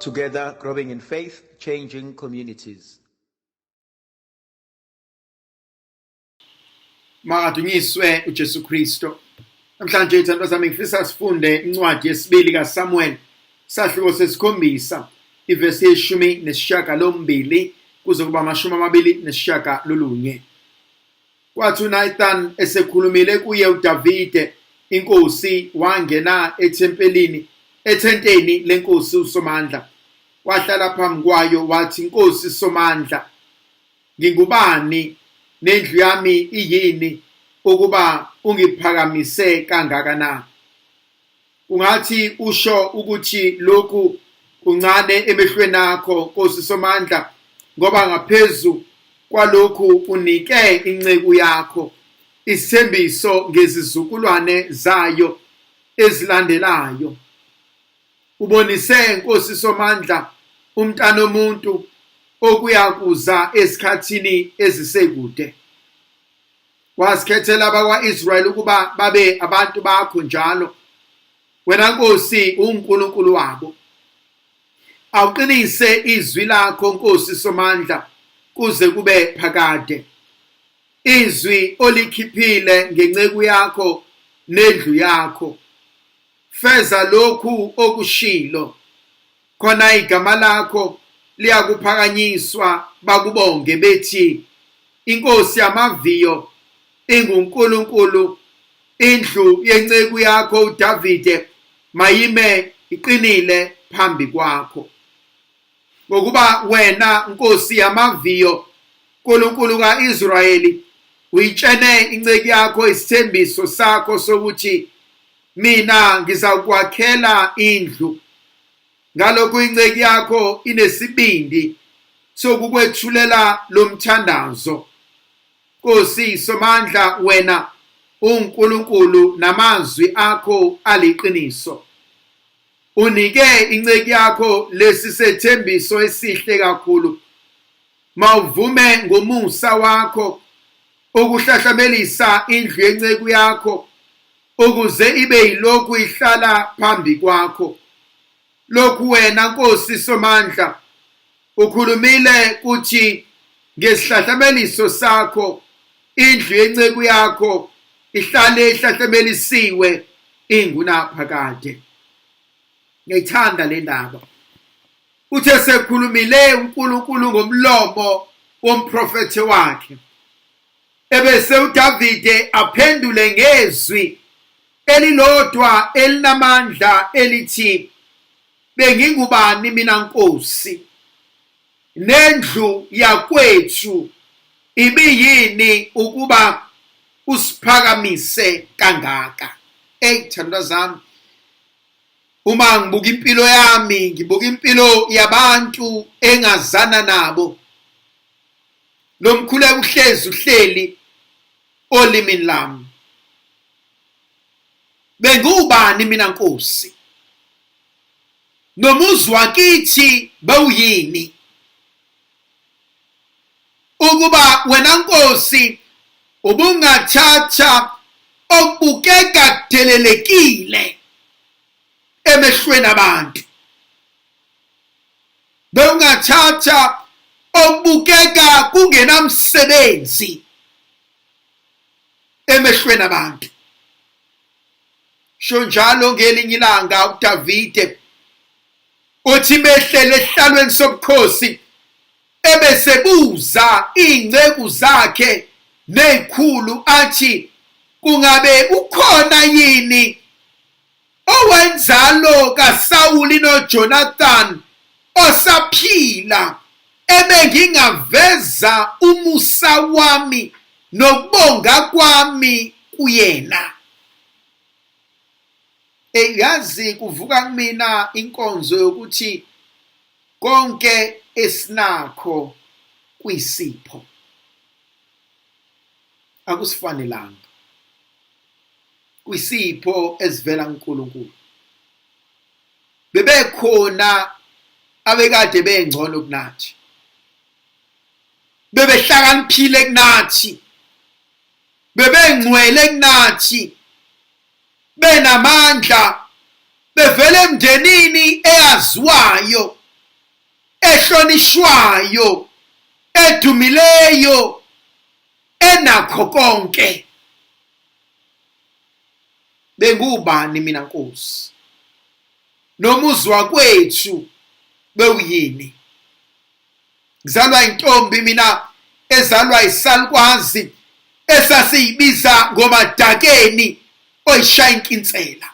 Together, growing in faith, changing communities. Makadunyiswe uJesu Kristo. Namhlanje ithandwa zami ngifisa sifunde incwadi yesibili kaSamuel sahluko sesikhombisa ivesi yeshumi nesishiyagalombili kuze kuba 29. Kwathi uNathan esekhulumile kuye uDavide inkosi wangena ethempelini ethenteni lenkosi uSomandla wahlala phambi kwayo wathi Nkosi Somandla ngingubani nendlu yami iyini ukuba ungiphakamise kangaka na? Ungathi usho ukuthi lokhu kuncane emehlweni akho Nkosi Somandla ngoba ngaphezu kwalokhu unike inceku yakho isithembiso ngezizukulwane zayo ezilandelayo. Ubonise Nkosi Somandla umntanomuntu okuyakuza esikhathini ezisekude. Wasikhethela abakwa-Israyeli ukuba babe abantu bakho njalo. Wena Nkosi uNkulunkulu wabo. Awuqinise izwi lakho Nkosi Somandla kuze kube phakade. Izwi olikhiphile ngenceku yakho nendlu yakho. Feza lokhu okushilo. Khona igama lakho liyakuphakanyiswa bakubonge bethi inkosi yamaviyo inguNkulunkulu indlu yenceku yakho uDavide mayime iqinile phambi kwakho ngokuba wena nkosi yamaviyo Nkulunkulu kaIsrayeli uyitshene inceku yakho isithembiso sakho sokuthi mina ngizakwakhela indlu ngalokho inceku yakho inesibindi sokukwethulela lo mthandazo Nkosi Somandla wena uNkulunkulu namazwi akho aliqiniso unike inceku yakho lesi sethembiso esihle kakhulu mawuvume ngomusa wakho ukuhlahlamelisa indlu yenceku yakho ukuze ibe yilokhu ihlala phambi kwakho lokhu wena Nkosi Somandla ukhulumile kuthi ngesihlahlameliso sakho indlu yenceku yakho ihlale ihlahlamelisiwe ingunaphakade. Ngiyayithanda le ndaba. Uthe sekhulumile uNkulunkulu ngomlomo womprofethe wakhe ebese uDavide aphendule ngezwi elilodwa elinamandla elithi bengingubani mina Nkosi nendlu yakwethu ibiyini ukuba usiphakamise kangaka. Ey thandwa zami, uma ngibuka impilo yami ngibuka impilo yabantu engazana nabo, lo mkhuleko uhlezi uhleli olimini lami. Bengiwubani mina Nkosi? Nomuzi wakithi bewuyini? Ukuba wena Nkosi ubungathatha okubukeka kudelelekile emehlweni abantu, bewungathatha okubukeka kungenamsebenzi emehlweni abantu. Sho njalo ngelinye ilanga uDavide uthi behlele esihlalweni sobukhosi ebesebuza iy'nceku zakhe ney'khulu athi kungabe ukhona yini owenzalo kaSawuli noJonathan osaphila ebengingaveza umusa wami nokubonga kwami kuyena. Ey yazi kuvuka kumina inkonzo yokuthi konke esinakho kuyisipho. Akusifanelanga. Kuyisipho esivela kuNkulunkulu. Bebekhona abekade bengcono kunathi. Bebehlakaniphile kunathi. Bebengcwele kunathi. Benamandla bevela emndenini eya eyaziwayo, ehlonishwayo, edumileyo, enakho konke. Bengubani mina Nkosi? Nomuzi wakwethu bewuyini? Ngizalwa intombi mina ezalwa isalukwazi esasiyibiza ngomadakeni oyishaya inkinsela.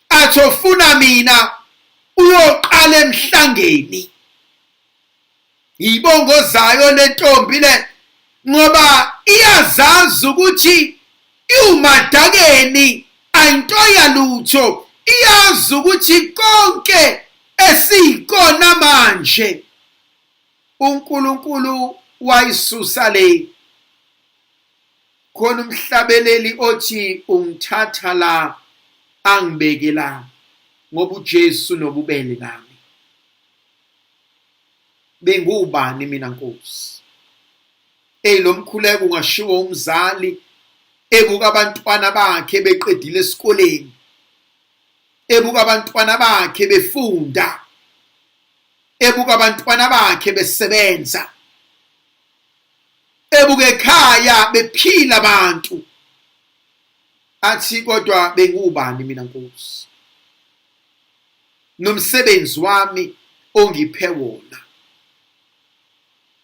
Athi ofuna mina uyoqala emhlangeni. Yibongo zayo lentombi le ngoba iyazazi ukuthi iwumadakeni ayinto yalutho, iyazi ukuthi konke esiyikona manje uNkulunkulu wayisusa le. Khona umhlabeleli othi ungithatha la angibeke la ngoba uJesu nobubele nami. Bengiwubani mina Nkosi? Eyi, lo mkhuleko ungashiwo umzali ebuka abantwana bakhe beqedile esikoleni, ebuka abantwana bakhe befunda, ebuka abantwana bakhe besebenza, ebuka ekhaya bephila abantu, athi kodwa bengiwubani mina Nkosi? Nomsebenzi wami ongiphe wona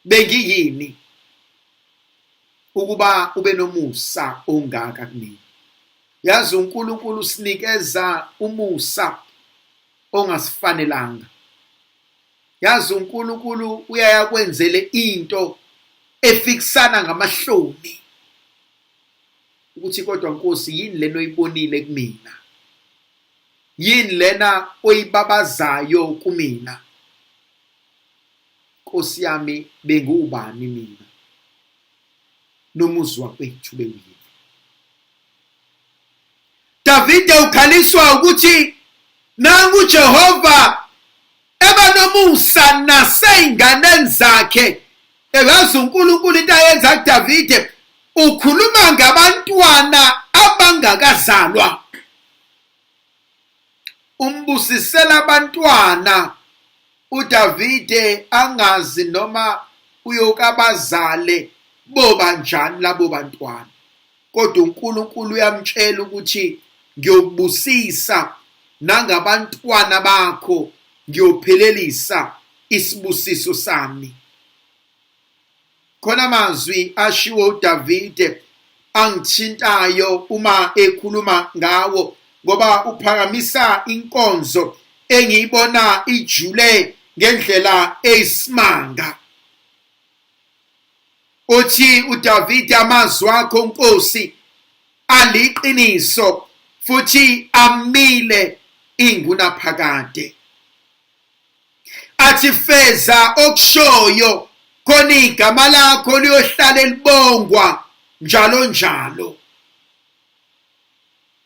bengiyini ukuba ube nomusa ongaka kumina? Yazi uNkulunkulu usinikeza umusa ongasifanelanga. Yazi uNkulunkulu uyayakwenzele into efikisana ngamahloni ukuthi kodwa Nkosi yini lena oyibonile kumina? Yini lena oyibabazayo kumina? Nkosi yami bengiwubani mina? Nomuzi wakwethu bewuyini? Davide ukhaliswa ukuthi nangu Jehova eba nomusa naseyinganeni zakhe. Eyazi uNkulunkulu into ayenza kuDavide, ukhuluma ngabantwana abangakazalwa, umbusisela abantwana uDavide angazi noma uyokabazale boba njani labo bantwana, kodwa uNkulunkulu uyamtshela ukuthi ngiyokubusisa nangabantwana bakho, ngiyophelelisa isibusiso sami. Khona amazwi ashiwo uDavide angithintayo uma ekhuluma ngawo, ngoba uphakamisa inkonzo engiyibona ijule ngendlela eyisimanga. Uthi uDavide, amazwi akho Nkosi aliqiniso futhi amile ingunaphakade. Athi feza okushoyo khona igama lakho liyohlala libongwa njalo njalo.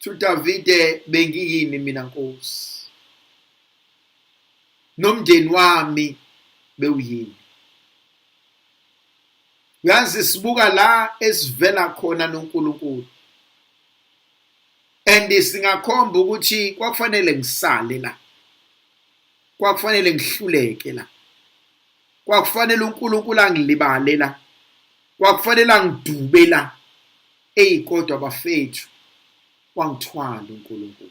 UDavide, bengiyini mina Nkosi? Nomndeni wami bewuyini? Uyazi sibuka la esivela khona noNkulunkulu, and singakhomba ukuthi kwakufanele ngisale la, kwakufanele ngihluleke la, kwakufanele uNkulunkulu angilibale la, kwakufanele angidube la. Eyi kodwa bafethu, wangithwala uNkulunkulu.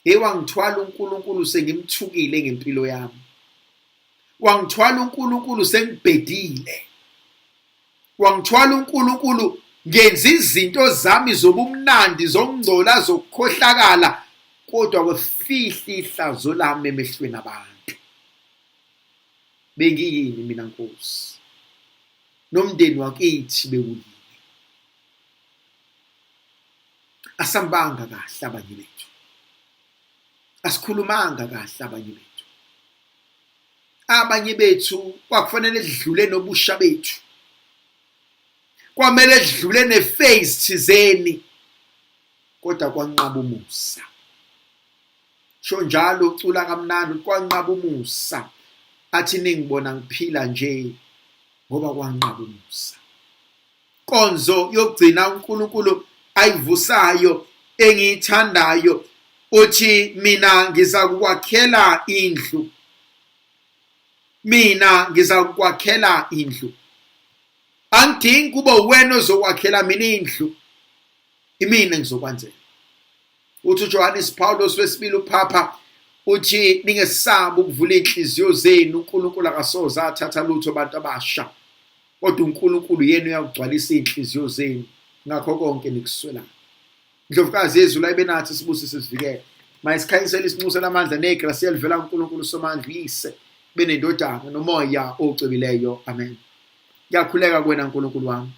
Hey, wangithwala uNkulunkulu sengimthukile ngempilo yami. Wangithwala uNkulunkulu sengibhedile. Wangithwala uNkulunkulu ngenza izinto zami zobumnandi, zokungcola, zokukhohlakala, kodwa kwefihla ihlazo lami emehlweni abantu. Bengiyini mina Nkosi? Nomndeni wakithi bewuyini? Asambanga kahle abanye bethu, asikhulumanga kahle abanye bethu. Abanye bethu kwakufanele sidlule nobusha bethu, kwamele sidlule nephase thizeni, kodwa kwanqaba umusa. Sho njalo ucula kamnandi, kwanqaba umusa. Athi ningibona ngiphila nje ngoba kwanqaba umusa. Nkonzo yokugcina uNkulunkulu ayivusayo engiyithandayo. Uthi mina ngizakukwakhela indlu, mina ngizakukwakhela indlu. Angidingi kube uwena ozokwakhela mina indlu, imina engizokwenzela. Uthi uJohannes Paulus wesibili uPhapha uthi ningesabi ukuvula iy'nhliziyo zenu, uNkulunkulu akasoze athatha lutho abantu abasha, kodwa uNkulunkulu yena uyakugcwalisa iy'nhliziyo zenu ngakho konke nikuswelayo. Ndlovukazi yezulu ayibe nathi sibusise sivikele. Mayisikhanyisele isinxusela amandla negrasi elivela kuNkulunkulu Somandla uyise benendodana nomoya ocwebileyo. Amen. Ngiyakhuleka kuwena Nkulunkulu wami.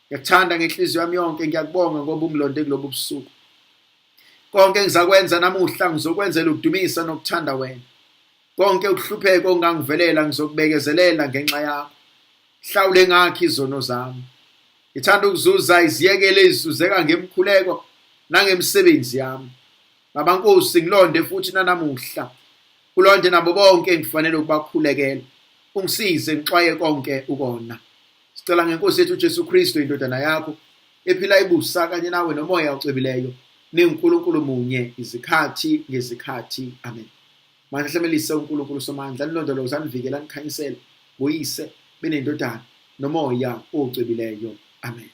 Ngiyakuthanda ngenhliziyo yami yonke, ngiyakubonga ngoba ungilonde kulobu busuku. Konke engizakwenza namuhla ngizokwenzela ukudumisa nokuthanda wena. Konke ukuhlupheka okungangivelela ngizokubekezelela ngenxa yakho. Hlawule ngakho izono zami. Ngithanda ukuzuza iziyekelo ezizuzeka ngemikhuleko nangemisebenzi yami. Baba Nkosi ngilonde futhi nanamuhla. Ulonde nabo bonke engifanele ukubakhulekela. Ungisize ngixwaye konke ukona. Sicela ngenkosi yethu uJesu Kristu indodana yakho ephila ibusa kanye nawe nomoya ocwebileyo ninguNkulunkulu munye izikhathi ngezikhathi. Amen. Manihlemelise uNkulunkulu Somandla anilondoloze anivikele anikhanyisele ngoyise benendodana nomoya ocwebileyo. Amen.